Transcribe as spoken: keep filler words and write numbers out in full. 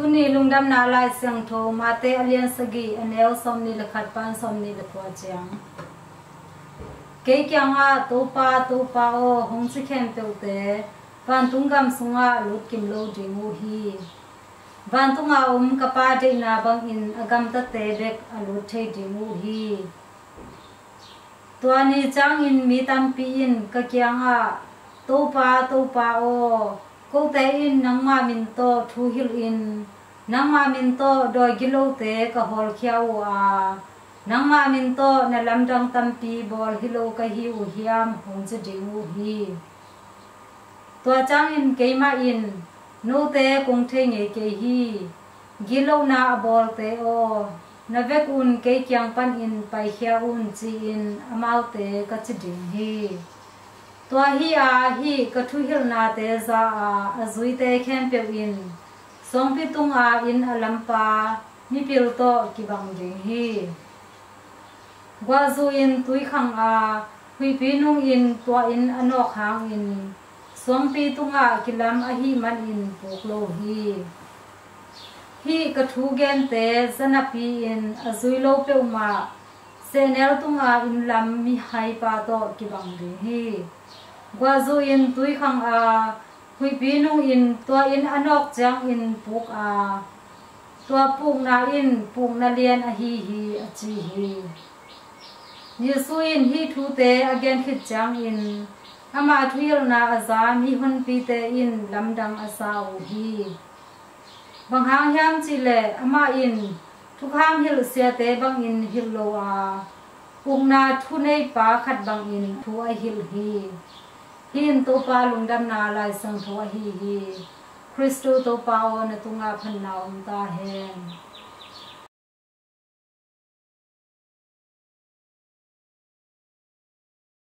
Tuni lungdamna Lai Siangtho Mate a lian sagih, a neu sawmnih le khat pan sawmnih le kua ciang. Kei kiangah, "Topa, Topa aw," hong ci khempeuhte vantung gam sungah lut kim lo ding uh hi. Vantunga om ka Pa deihna bangin a gamtate bek a lut thei ding uh hi. Tua ni ciangin mi tampi in ka kiangah, "Topa, Topa aw, kote in nangmah min tawh thu hilhin, nangmah min tawh dawi gilote ka hawlkhia uh a, nangmah min tawh na lamdang tampi bawl hi lo ka hi uh hiam?" hong ci ding uh hi. Tua ciangin keimah in, "Note kong thei ngei kei hi. Gitlohna a bawlte aw, na vekun kei kiang panin paikhia un," ci-in amaute ka ci ding hi. Tua hi-a hih ka thuhilhnate za-a a zuite khempeuh in suangpi tunga inn a lampa mipil tawh kibang ding hi. Guahzu in tui khang a, huihpi nungin tua inn a nawk hangin suangpi tungah kilam ahih manin puk lo hi. Hih ka thu gente zanapi-in a zui lo peuhmah sehnel tunga inn lam mihaipa tawh kibang ding hi. Guahzu in tui khang a, huihpi nungin tua inn a nawk ciangin puk a, tua pukna in pukna lian ahi hi, a ci hi. Jesu in hih thute a gen khit ciangin ama thuhilhna a za mihonpite in lamdang a sa uh hi. Bang hang hiam cihleh amah in thukham hilh siate bangin hilh lo a, ukna thuneipa khat bangin thu a hilh hi. Hih in Topa lungdamna Lai Siangtho ahi hi. Khristu Topa aw, na tungah phatna om ta hen.